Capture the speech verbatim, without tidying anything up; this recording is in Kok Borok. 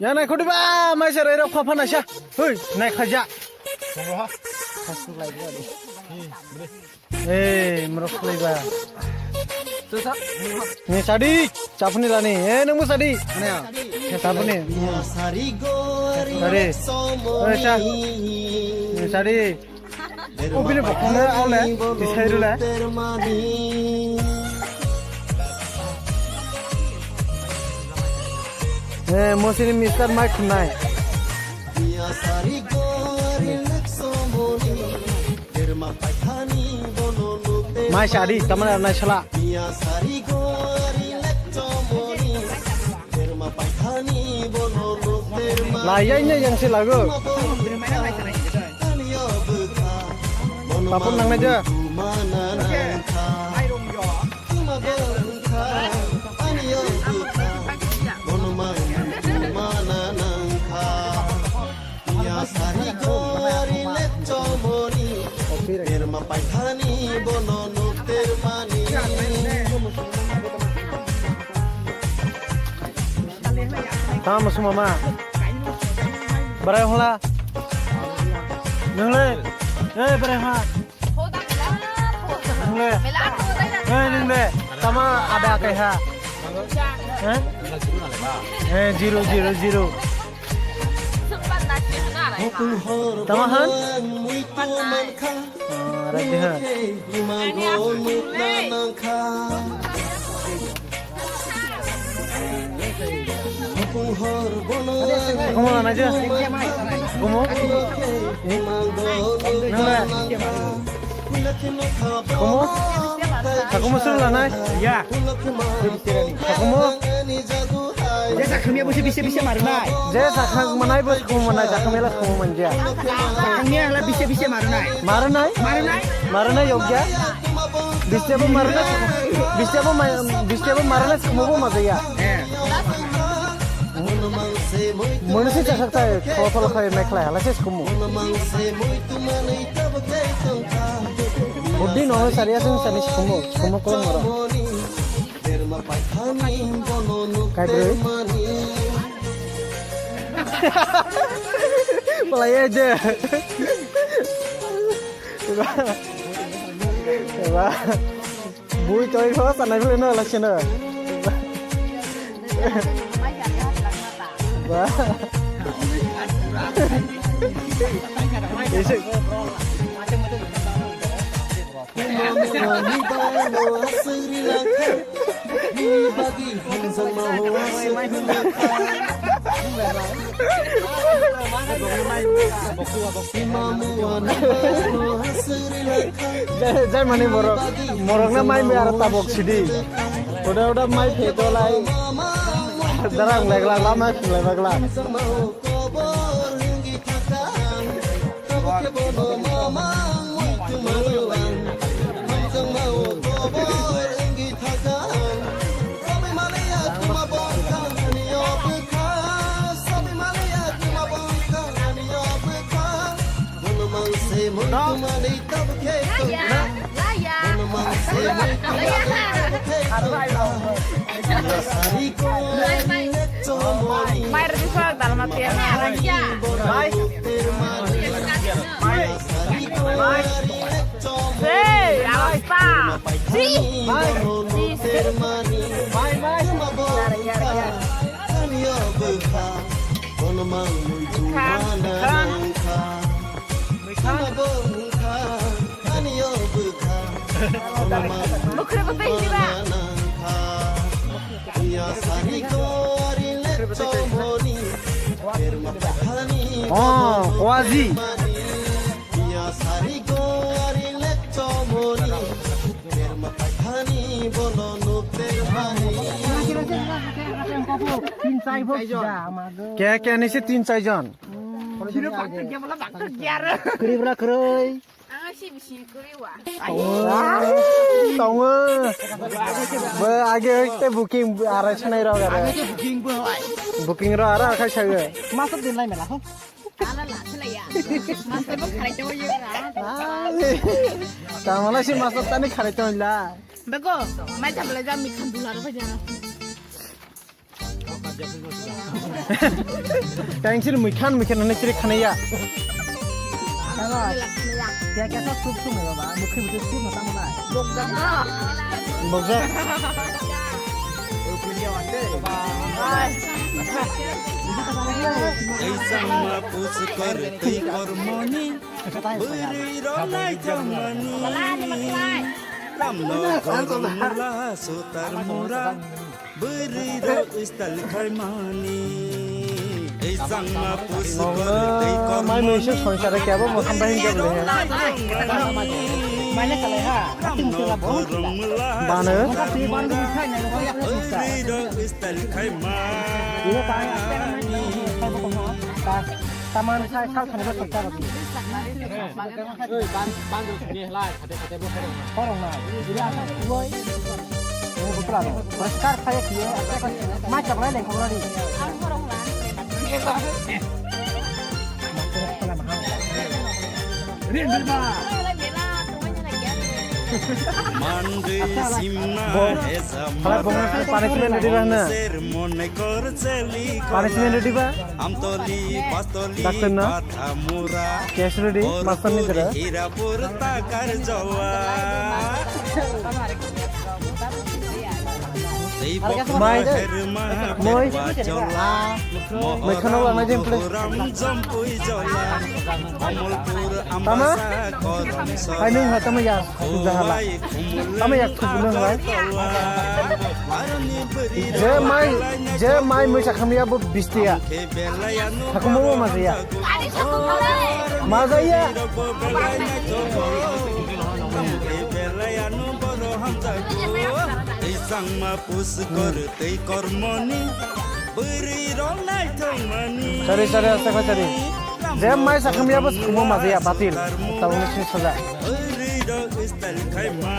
Ya nai khudi ba, mai se roi rok pha pha naisa. Hoi, nai khaja. Ei, mrok khlai ba. Ni sadi, chapni lani. Eh, nungbo sadi. Chapni. Sari. Eh, cha. Ni sadi. O bini bokongno aole tisai rwle. Eh, mosini Mister Mike khwnai. Mai sadi, tamani arnai sala. Lai yai ne yang se lago. Papun nang naja. Tamo sumama. Barai hola. Nungle. Eh, barai ha. Nungle. Eh, nungle. Tama ada kai ha. Eh? Eh, zero, zero, zero. Tama han? Ah, rajdi ha. Komo na je? Komo? Nang le? Komo? Komo sung la nai? Ya. Komo? Jesa khamya busi bisi bisi maru nai. Jesa khang manai bus komo manai, jesa khamya la komo manja. Khamya la bisi bisi maru nai. Maru nai? Maru nai? Maru nai yogya? Bisi bo maru nai? Bisi bo ma-, bisi bo maru nai komo bo maja ya. Eh. Manu se chasaktai, tholo tholo khai mekhla, hala se sukumu. Budi no sari asung sani sukumu, sukumu kolom moro. Kai bro. Palai aja. Coba. Coba. Bui toi kho sanai bwle no la sino. Ba. Ese. Jai, jai mani borok, morok na mai me aro tabok sidi. Uda uda mai phe to lai. Darang legla, lama khulai bagla. Mai rwdi phak dalma tiya. Mai. Mai. Mai. Hey, alasta. Si. Mai. Si, si. Mai, mai. Yara, yara, yara. Khan, khan. Bwkha bo twi diba? Oh, Koaji. Ke, ke ni se tin char jon. Kwrwi bwla kwrwi. Ang si bisi kwrwi wa. Tongo. Bo age te booking arai sanai rok aro. Booking bo hai. Booking ro aro khai sago. Masa din lai mela ho. Ala la sila ya. Masa bo kharai to yo ra. Tamala si masa tani kharai to la. Bego, mai thamla ja mi khandula ro ja. Tang sini mui khan, mui khan hwnwi chiri khanaya. Kya kya sa sup sup hai baba, mukhi mukhi sup mata mata. Bokja. Ei changma pus kor tei kormoni, bwrwi rok naithokmani. Ramno gorom mula sutar mura. Bwrwi rok style khaimani. Ei changma pusu kor tei kor mai mui se songsara kya bo mokham bahing kya bole he. Mai le kalai ha. Ating se la bo. Bano. Bwrwi rok style khaimani. Taman sai sal thani ba sokta ba. Oi, ban, ban rok ni helai, khate, khate bo khorok na. Khorok na. Ini apa? Woi. Ini betul apa? Beskar saya dia, apa, apa? Macam lain yang khorok ni. Ang khorok na. Rin, rin, ba. Mande simna. Bo, hala bongo punishment ready ba na? Punishment ready ba? Amtoli, Bastoli, Doctor na? Pathamura, Cash ready, master ni jera. Hirapur, Takarjola. Mai, moi, moi khana wala na jeng play. Tama? Hai nung ha tama ya, jahala. Tama ya, thuk nung hai. Je mai, je mai moi sa khamya bo bistiya. Thakumu bo majiya. Majaya. Ei changma pus kor tei kormoni, bwrwi rok naithokmani. Sorry, sorry, aste koi sorry. Je mai sa khamya bo sumo majiya, batil. Tabuk ni sini saja. Bwrwi rok style khaima.